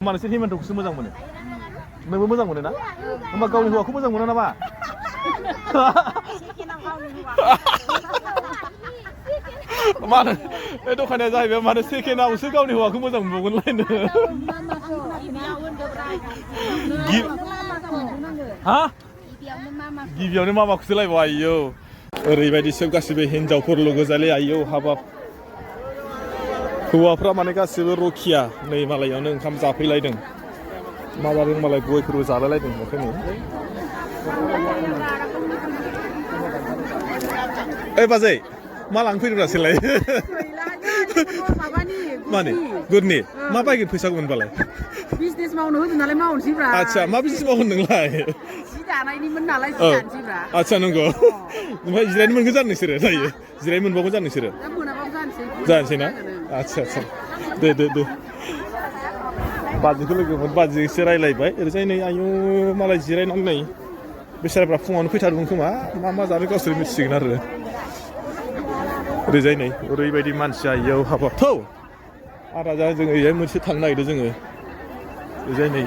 मानोसो हिमान्तखौसो मोजां मोनो नोंबो मोजां मोनो ना होमबा गावनि हौवाखौ मोजां मोनो नामा मानो बे दखानिया जाहैबाय मानो सेकेन्डआवसो गावनि हौवाखौ मोजां मोनबावगोनलायनो हा गिबियावनो मामाखौसो लायबाव आयौ ओरैबायदि सोब गासिबो हिनजावफोरल' गोजालै आयौ हाबाब हौवाफ्रा माने गासिबो रखिया नै मालायावनो ओंखाम जाफैलायदों मा जादों मालाय गयफोरबो जालायलायदों बेखायनो ओइ बाजै मा लांफैदों दासोलाय माने गुरनि मा बायगोन फैसाखौ मोनबालाय बिजनेस मावनो होदों नालाय मावनोसैब्रा आच्छा मा बिजनेस मावगोन नोंलाय जि दानायनिमोन नालाय जि दानोसैब्रा आच्छा नंगौ ओमफ्राय जिरायनो मोनगोन जानो नोंसोरो दायो जिरायनो मोनबावगोन जानो नोंसोरो मोनाबाबो जानोसै ना आच्छा आच्छा दे बाजैखौ लोगो मोन बाजैजोंसो रायलायबाय ओरैजाय नै आयु मालाय जिरायनानै नै बेसाराफ्रा फुङावनो फैथारदों खोमा मा जानो गावसोर मिथिसिगोन आरो ओरैजाय नै ओरैबायदि मानसिया इयाव हाबाब थौ आदा जा जोङो ओरैजाय मोनसे थांनो नागिरदों जोङो ओरैजाय नै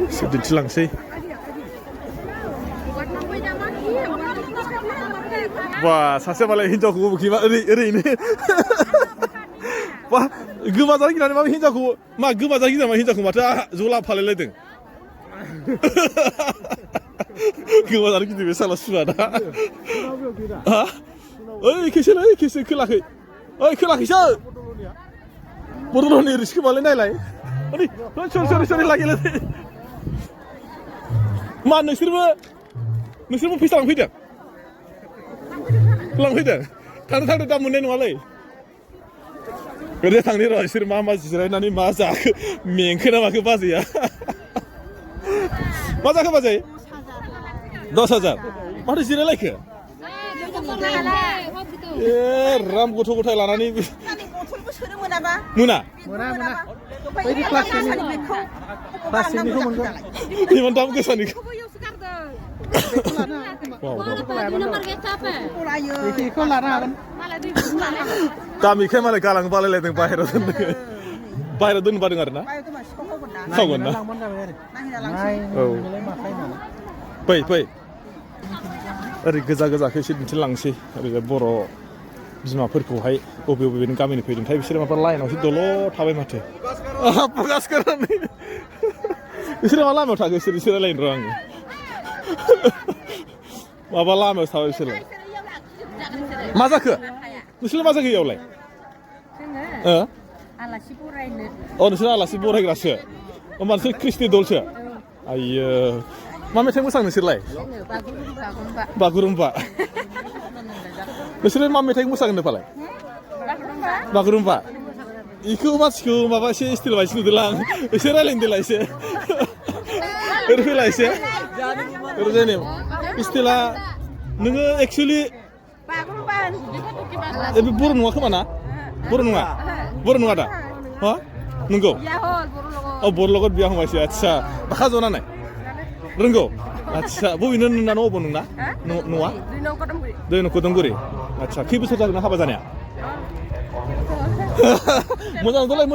एसे दिन्थिलांसै बा सासे मालाय हिनजावखौ बबेखिबा ओरैनो बा गोमाजानो गिनानै मा हिनजावखौ मा गोमाजानो गिनानै मा हिनजावखौ माथो ज' लाफालायलायदों गोमाजानो गिदिर बे साला सुवा दा ओइ खेसे खोलाखै ओइ खोलाखैसो बड'लेण्डनि ओरैसो खोमालाय नायलाय सरि लागिलाय मा नोंसोरबो फैसा लांफैदों थांदो दा मोननाय नङालै ओरै थांनि र' बिसोर मा जिरायनानै मा जाखो मेंखो ना माखो बाजैया मा जाखो बाजै 10,000 माथो जिरायलायखो ए राम गथ' गथाय लानानै मोना इमान दाम गोसानिखौ दामिखाय मालाय गालांनो बालायलायदों बाहेरायाव दोननो बादों आरो ना खावगोन ना औ फै ओरै गोजाखौ एसे दिन्थिलांसै ओरैजाय बर' बिमाफोरखौहाय बबे गामिनि फैदोंथाय बिसोरो माबा लाइनावसो दल' थाबाय माथो बिसोरो मा लामायाव थाखो बिसोर रायलायनो र' आङो माबा लामायावसो थाबाय बिसोरलाय मा जाखो नोंसोरलाय मा जाखो इयावलाय आलासि बरायनो नोंसोर आलासि बरायग्रासो होमबा नोंसोर ख्रिस्टि दलसो आइयो मा मेथाइ मोसानो नोंसोरलाय बागुरुम्बा नोंसोरो मा मेथाइ मोसागोन नोंलाय बागुरुम्बा इखौ मानसिखौ माबा एसे स्टिल बायदि नुदोंलां आं एसे रायलायनो देला एसे ओरै फैला एसे ओरै जायनो स्टिला नोङो एक्सुवेलि बे बर' नङा खोमा ना बर' नङा दा हा नंगौ बर' লগত বিয়া সোমাইছে আচ্ছা ভাষা জনা নাই रोंगौ आच्छा बबेनो नोंना न' अबाव नोंना न'आ 2 नं कदमगुरि आच्छा खै बोसोर जागोन हाबा जानाया मोजां नुदोंलाय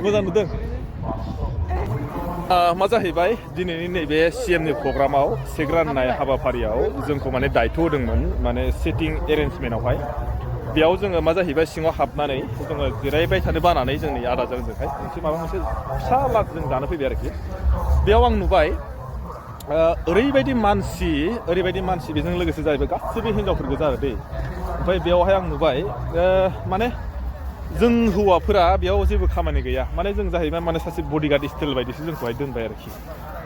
मोजां नुदों मा जाहैबाय दिनैनि नैबे CMनि प्रग्रामाव सेक राननाय हाबाफारियाव जोंखौ माने दायथ' होदोंमोन माने सिटिं एरेन्जमेन्टआवहाय बेयाव जोङो मा जाहैबाय सिङाव हाबनानै जोङो जिरायबाय थानो बानानै जोंनि आदाजोंहाय मोनसे माबा मोनसे फिसा लाग जों जानो फैबाय आरोखि बेयाव आं नुबाय ओरैबायदि मानसि बेजों लोगोसे जाहैबाय गासिबो हिनजावफोर गोजा आरो दै ओमफ्राय बेयावहाय आं नुबाय माने जों हौवाफोरा बेयाव जेबो खामानि गैया माने जों जाहैबाय माने सासे बडिगार्ड स्टाइल बायदिसो जोंखौहाय दोनबाय आरोखि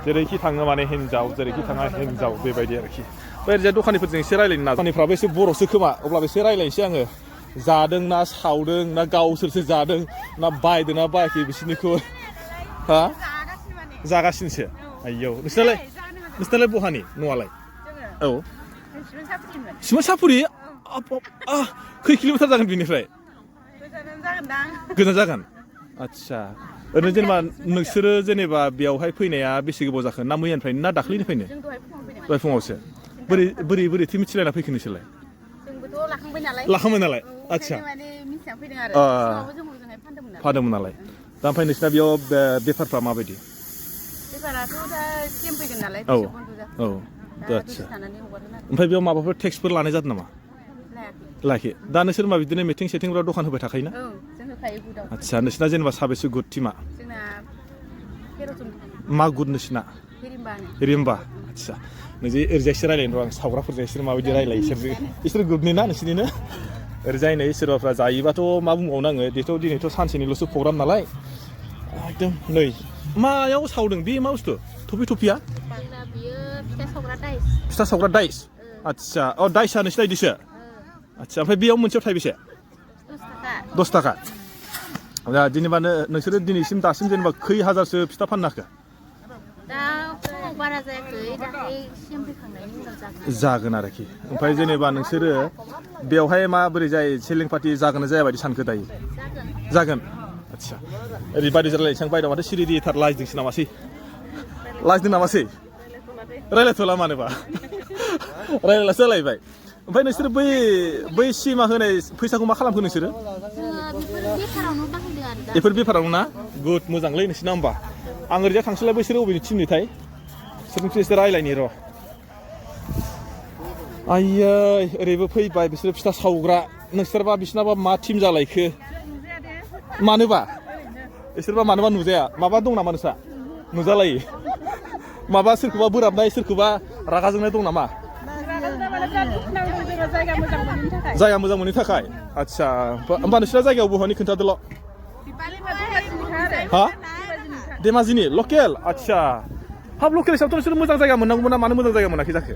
जेरैखि थाङो माने हिनजाव जेरैखि थाङा हिनजाव बेबायदि आरोखि ओमफ्राय ओरैजाय दखानिफोरजों एसे रायलायनो नाजा दखानिफ्राबो एसे बर'सो खोमा अब्लाबो एसे रायलायनोसै आङो जादों ना सावदों ना गावसोरसो जादों ना बायदों ना बायाखै बिसोरनिखौ हा जागासिनोसो आयौ नोंसोरनालाय बहानि न'आलाय औ सिमोन सापुरि खै किल'मिटार जागोन बिनिफ्राय गोजान जागोन आच्छा ओरैनो जेनेबा नोंसोरो जेनेबा बेयावहाय फैनाया बेसे गोबाव जाखो ना मैयानिफ्रायनो ना दाख्लैनिफ्रायनो दहाय फुङावसो बोरैथो मिथिलायना फैखो नोंसोरलाय लाखांबाय नालाय आदसा माने मिथिना फैदों आरो अ सिगाङावबो जों मोजाङै फानदोंमोन नालाय दा ओमफ्राय नोंसिना बेयाव बेफारफ्रा माबायदि बेफाराथ' दा सिएम फैगोन नालाय औ बिसोर बन्द' जागोन औ दा आदसा दसे थानानै हगारगोन आरो ओमफ्राय बेयाव माबाफोर टेक्सफोर लानाय जादों नामा लायाखै लाखि दा नोंसोर मा बिदिनो मिटिं सेटिंफोराव दखान होबाय थाखायोना औ जों होखायो गुदाव आदसा नोंसिना जेनेबा साबेसे गुड टिमा जोंना 13 जन मा गुड नोंसिना हिरिम्बानो रिम्बा आदसा नोंजे ओरैजायसो रायलायनो र' आं सावग्राफोरजों इसोर माबायदि रायलायो इसोर गुडनि ना नोंसिनिनो ओरैजाय नै सोरबाफ्रा जायोबाथ' मा बुंबावनो आङो बेथ' दिनैथ' सानसेनिल'सो प्रग्राम नालाय एकदम नै मायाव सावदों बे मा बुस्थु थफिया जोंना बियो फिथा सावग्रा दाइस फिथा सावग्रा दाइस आदसा अ दाइसआ नोंसिना इदिसो आदसा ओमफ्राय बेयाव मोनसेयाव थाइबेसे 10 थाखा दा जेनेबा नोंसोरो दिनैसिम दासिम जेनेबा खै हाजारसो फिथा फाननो हाखो दा फुङाव बारा जायाखै दाख्लै सिएम फैखांनायनि उनाव जागोन आरोखि ओमफ्राय जेनेबा नोंसोरो बेवहाय माबोरै जाय सेलिं पार्टि जागोन ना जाया बायदि सानखो दायो जागोन आदसा ओरैबायदि रायलायनोसै बायद'आव माथो सिरि दिथार लाजिदोंसो नामासै रायलायथ'ला मानोबा रायलायलासो जालायबाय ओमफ्राय नोंसोर बै सिमा होनाय फैसाखौ मा खालामखो नोंसोरो बेफोर बेफारावनो ना गुड मोजांलै नोंसिना होमबा आं ओरैजा थांसैलाय बैसोरो बबेनि टिमनिथाय सोरनिफ्राय एसे रायलायनि र' आयै ओरैबो फैबाय बिसोरो फिथा सावग्रा नोंसोरबा बिसोरनाबा मा टिम जालायखो मानोबा बिसोरबा मानोबा नुजाया माबा दं नामा नोंस्रा नुजालायो माबा सोरखौबा बोराबनाय सोरखौबा रागा जोंनाय दं नामा जायगा मोजां मोननि थाखाय आदसा होमबा नोंसिना जायगायाव बहानि खोन्थादोल' हा धेमाजिनि लकेल आदसा हाब लकेल हिसाबथ' नोंसोर मोजां जायगा मोननांगौमोन ना मानो मोजां जायगा मोनाखै जाखो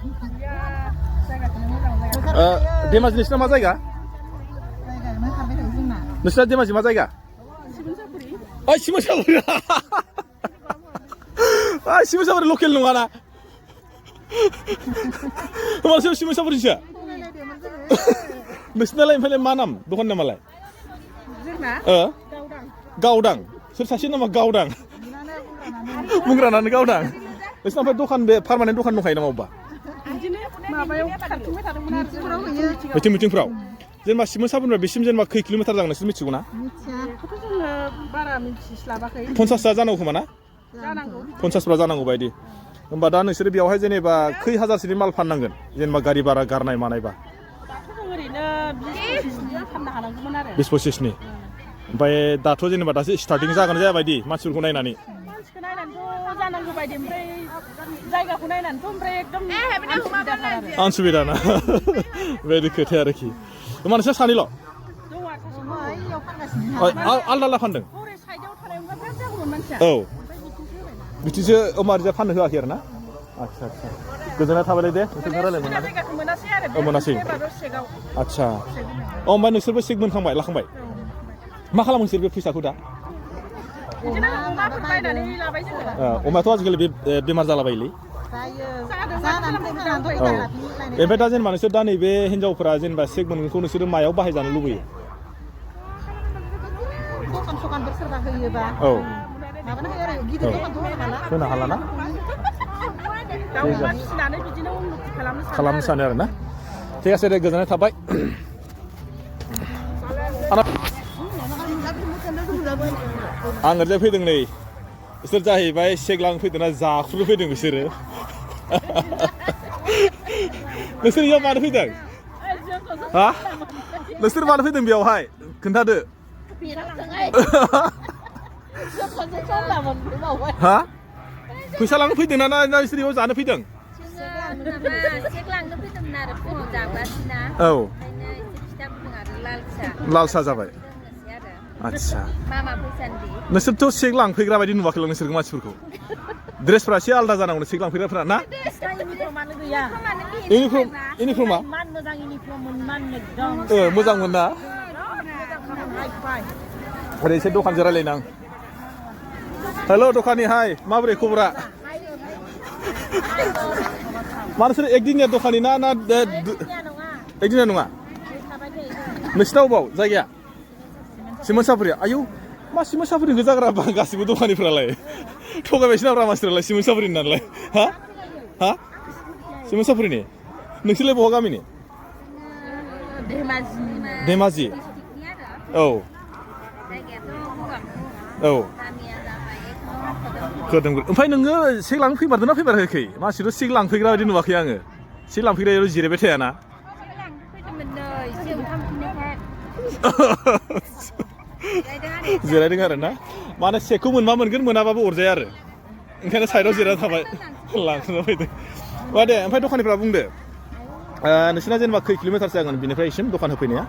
धेमाजि नोंसिना मा जायगा नोंसिना धेमाजि मा जायगा ओइ सिमोनसापुरि लकेल नङाना होमबा सोर सिमोनसापुरिसो नोंसिनालाय ओमफ्राय मा नाम दखान नामालाय गावदां सोर सासे नामा गावदां बुंग्रानानो गावदां नोंसिना ओमफ्राय दखान बे पार्मानेन्ट दखान दंखायो नामा अबेबा मिटिंफ्राव जेनेबा सिमोनसापुरिनिफ्राय बेसिम जेनेबा खै किल'मिटार जागोन नोंसोर मिथिगौ ना बारा मिथिस्लाबाखै 50 जानांगौ खोमा ना 50 जानांगौ बायदि होमबा दा नोंसोर बेयावहाय जेनेबा खै हाजारसोनि माल फाननांगोन जेनेबा गारि भारा गारनाय मानायबा ओरैनो 20-25 फाननो हानांगौमोन आरो 20-25नि ओमफ्राय दाथ' जेनेबा दासो स्टार्टिं जागोन जाया बायदि मानसिफोरखौ नायनानै मानसिखौ नायनानैथ' जानांगौ बायदि ओमफ्राय जायगाखौ नायनानैथ' ओमफ्राय एकदम आनसुबिदा ना बेबायदि खोथाया आरोखि होमबा नोंसोर सानैल' आलदा फानदों औ बिथिंसो मारिजा फाननो होआखै आरो ना आदसा गोजोननाय थाबाय दे नोंसोरजों रायलायनो मोननानै मोनासै आदसा ओमफ्राय नोंसोरबो चेक मोनखांबाय लाखांबाय मा खालामो नोंसोर बे फैसाखौ दा अमायाथ' आजिखालि बे बेमार जालाबायोलै ओमफ्राय दा जेनेबा नोंसोर दा नैबे हिनजावफोरा जेनेबा चेक मोनगोनखौ नोंसोरो मायाव बाहायजानो लुबैयो औ होनो हाला ना खालामनो सानो आरो ना ঠিক আছে दे गोजोननाय थाबाय आं ओरैजाय फैदों नै बिसोर जाहैबाय चेक लांनो फैदों ना जाख्रुनो फैदों बिसोरो नोंसोर इयाव मानो फैदों हा नोंसोर मानो फैदों बेयावहाय खोन्थादो हा फैसा लांनो फैदों ना नोंसोर इयाव जानो फैदों औ लाल साहा जाबाय आदसा नोंसोरथ' चेक लांफैग्रा बायदि नुवाखै नोंसोर मानसिफोरखौ ड्रेसफ्रा एसे आलादा जानांगौ चेक लांफैग्राफ्रा ना इउनिफर्मा मोजांमोन ना ओरै एसे दखानजों रायलायनो आं हेल' दखानि हाय माबोरै खबरा मा नोंसोर एकदिनिया दखानि ना एकदिनिया नङा नोंसिना अबाव जायगाया सिमोनसापुरि आयौ मा सिमोनसापुरि जाग्रा गासिबो दखानिफ्रालाय थगायबायसो नाब्रा मानसिफ्रालाय सिमोनसापुरिनि नालाय हा सिमोनसापुरिनि नोंसोरलाय बहा गामिनि धेमाजि औ औ खोदोंगुरि ओमफ्राय नोङो सेक लांनो फैमारदों ना फैमाराखै मानसिथ' सेक लांफैग्रा बायदि नुवाखै आङो सेक लांफैग्रायाल' जिरायबाय थायाना जिरायदों आरो ना माने सेकखौ मोनबा मोनगोन मोनाबाबो अरजाया आरो ओंखायनो साइडआव जिरायना थाबाय लांथ'ना फैदों मा दे ओमफ्राय दखानिफ्रा बुंदो नोंसिना जेनेबा खै किल'मिटारसो जागोन बेनिफ्राय इसिम दखान होफैनाया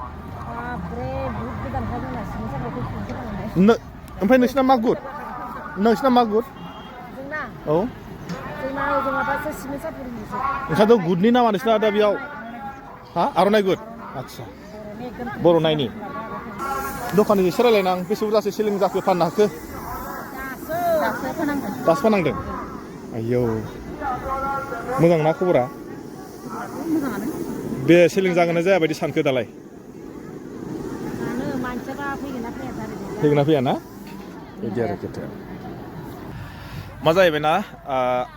ओमफ्राय नोंसिना मा गुद औ ओंखायनोथ' गुदनि नामा नोंसिना दा बेयाव हा आर'नाइ गुद आदसा बर' नायनि दखाननि एसे रायलायना आं बेसे बुरजासो सेलिं जाखो फाननो हाखो दासो फानांदों आयौ मोजां ना खबरा बे सेलिं जागोन ना जाया बायदि सानखो दालाय फैगोन ना फैया ना बिदि आरो खोथाया मा जाहैबायना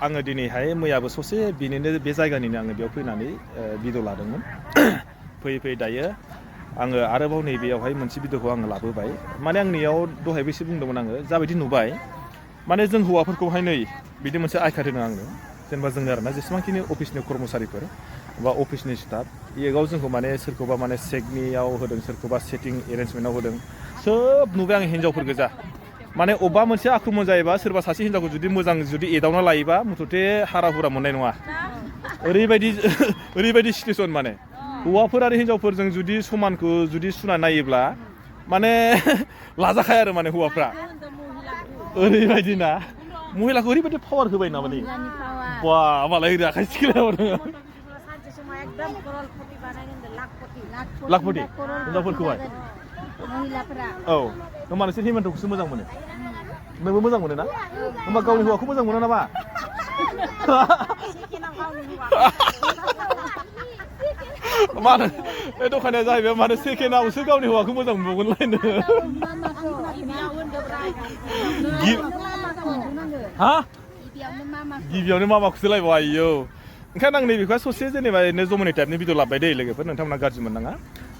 आङो दिनैहाय मैयाबो ससे बिनिनो बे जायगानिनो आङो बेयाव फैनानै भिडिअ लादोंमोन फैयै फैयै दायो आङो आरोबाव नैबेयावहाय मोनसे भिडिअखौ आङो लाबोबाय माने आंनियाव दहायबो एसे बुंदोंमोन आङो जाबायदि नुबाय माने जों हौवाफोरखौहाय नै बिदि मोनसे आयखा होदों आंनो जेनेबा जोङो आरोना जेसेबांखिनि अफिसनि कर्मचारिफोर बा अफिसनि स्टाफ एगाव जोंखौ माने सोरखौबा माने सेकनियाव होदों सोरखौबा सेटिं एरेन्जमेन्टआव होदों सोब नुबाय आं हिन्जावफोर गोजा माने अबेबा मोनसे आख्रमन जायोबा सोरबा सासे हिन्जावखौ जुदि एदावना लायोबा मुथथे हारा हुरा मोननाय नङा ओरैबायदि सिटुएसन माने हौवाफोर आरो हिन्जावफोरजों जुदि समानखौ जुदि सुना नायोब्ला माने लाजाखाया आरो माने हौवाफ्रा ओरैबायदि ना महिलाखौ ओरैबायदि पावार होबाय ना माने बा मालाय आखाइ सिखिलायाव लाखपति हिन्जावफोरखौहाय औ होमबा नोंसोर हेमन्तखौसो मोजां मोनो नोंबो मोजां मोनो ना होमबा गावनि हौवाखौ मोजां मोनो नामा मानो बे दखानिया जाहैबाय मानो सेकेन्डआवसो गावनि हौवाखौ मोजां मोनबावगोनलायनो हा गिबियावनो मामाखौसो लायबाव आयौ ओंखायनो आं नैबेखौ ससे जेनेबा ओरैनो जमनि टाइपनि भिडिअ लाबबाय दै लोगोफोर नोंथांमोना गाज्रि मोननाङा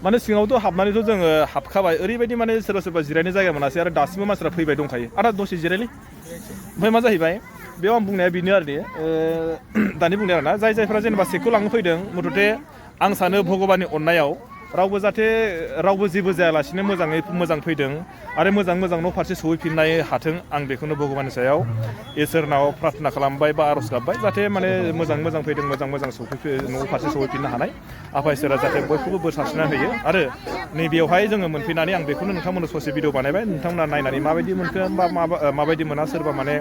माने सिङावथ' हाबनानैथ' जोङो हाबखाबाय ओरैबायदि माने सोरबा जिरायनो जायगा मोनासै आरो दासिमबो मानसिफ्रा फैबाय दंखायो आरो दसे जिरायलै ओमफ्राय मा जाहैबाय बेयाव आं बुंनाया बेनो आरो दानि बुंनाय आरोना जायफ्रा जेनेबा सेकखौ लांनो फैदों मुथथे आं सानो भगबाननि अननायाव रावबो जेबो जायालासिनो मोजां फैदों आरो मोजां न' फारसे सहैफिननाय हाथों आं बेखौनो भगबाननि सायाव इसोरनाव प्रार्थना खालामबाय बा आर'ज गाबबाय जाहाथे माने मोजां फैदों मोजां न' फारसे सहैफिननो हानाय आफा इसोरा जाहाथे बयखौबो बोर सारस्रिना होयो आरो नैबेयावहाय जोङो मोनफैनानै आं बेखौनो नोंथांमोननो ससे भिडिअ बानायबाय नोंथांमोना नायनानै माबायदि मोनखो बा माबायदि मोना सोरबा माने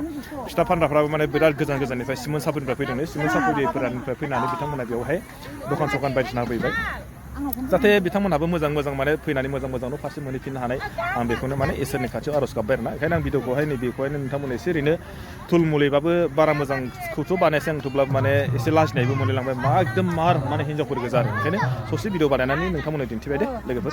फिथा फानग्राफ्राबो माने बिराद गोजाननिफ्राय सिमोन सापुरिनिफ्राय फैदों सिमोन सापुरिफोरनिफ्राय फैनानै बिथांमोना बेवहाय दखान सखान बायदिसिना होफैबाय जाहाथे बिथांमोनहाबो मोजां माने फैनानै मोजां न' फारसे मोनहैफिननो हानाय आं बेखौनो माने इसोरनि खाथियाव आर'ज गाबबाय आरोना ओंखायनो आं भिडिअखौहाय नैबेखौहायनो नोंथांमोन एसे ओरैनो थुलमुलैबाबो बारा मोजांखौथ' बानायासै आं थेवब्लाबो माने एसे लाजिनायबो मोनलायलांबाय एकदम मार माने हिन्जावफोर गोजा आरो ओंखायनो ससे भिडिअ बानायनानै नोंथांमोननो दिन्थिबाय दे लोगोफोर